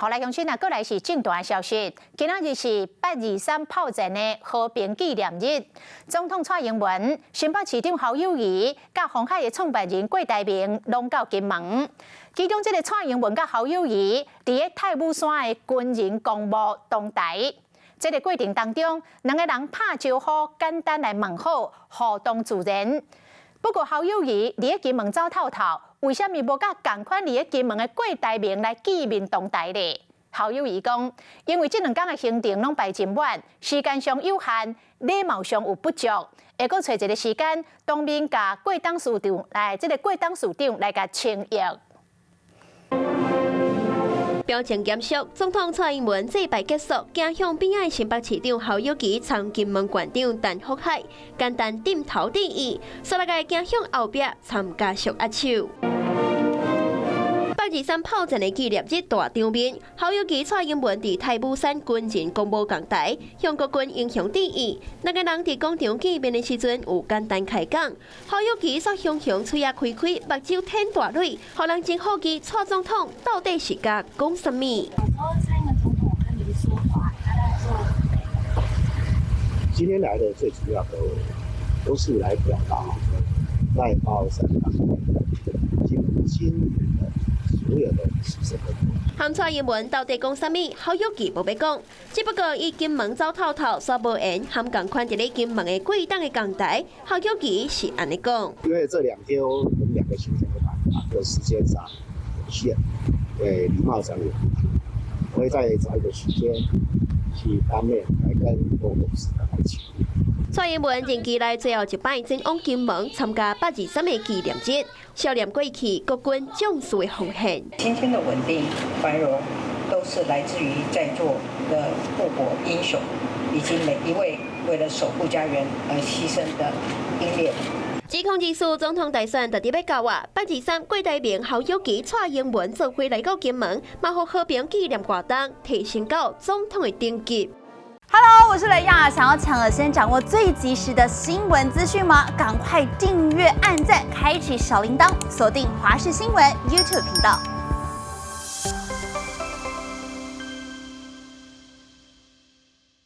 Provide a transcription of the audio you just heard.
好來，鄉親啊，閣來是政壇消息。今仔日是八二三炮戰的和平紀念日。總統蔡英文、新北市長侯友宜、佮鴻海的創辦人郭台銘攏到金門。其中，這个蔡英文佮侯友宜佇咧太武山的軍人公墓同台。這个過程當中，兩个人拍招呼，簡單來問好，互動自然。不過，侯友宜佇咧金門走透透，為啥物無佮仝款佇咧金門的郭台銘來見面同台咧？侯友宜講，因為這兩工的行程攏排真滿，時間上有限，禮貌上有不足，會閣揣一个時間當面共郭董事長來，這个郭董事長來共請益。表情嚴肅，總統蔡英文祭拜結束，行向邊仔新北市長侯友宜參金門縣長陳福海，簡單點頭致意，煞來共行向後壁參家屬握手。八二三炮戰的紀念日大場面，侯友宜、蔡英文佇太武山軍人公墓仝台，向國軍英雄致意。兩个人佇廣場見面的時陣有簡單開講，侯友宜煞雄雄喙仔開開，目睭淌大淚，予人真好奇蔡總統到底是共講啥物？蔡英文總統跟您說話，他在做。今天來的最主要的都是來表達在八二三當天金門的所有的犧牲的。和蔡英文到底講啥物？侯友宜無欲講，只不過伊金門走透透，煞無緣和仝款佇咧金門的郭董的仝台，侯友宜是按呢講。因為這兩天我們兩個行程都滿，有時間上有限，對禮貌上有不足，我會再找一個時間去當面來跟郭董事長來請。蔡英文任期內最後一擺前往金門參加八二三的紀念日，笑臉過去國軍將士的奉獻。今天的穩定繁榮，都是來自於在座的護國英雄，以及每一位為了守護家園而犧牲的英烈。2024總統大選就佇欲到啊，八二三郭台銘、侯友宜、蔡英文做伙來到金門，嘛予和平紀念活動提升到總統的等級。 Hello，我是雷亞，想要搶了先掌握最及時的新聞資訊嗎？趕快訂閱、按讚、開啟小鈴鐺，鎖定華視新聞 YouTube 頻道。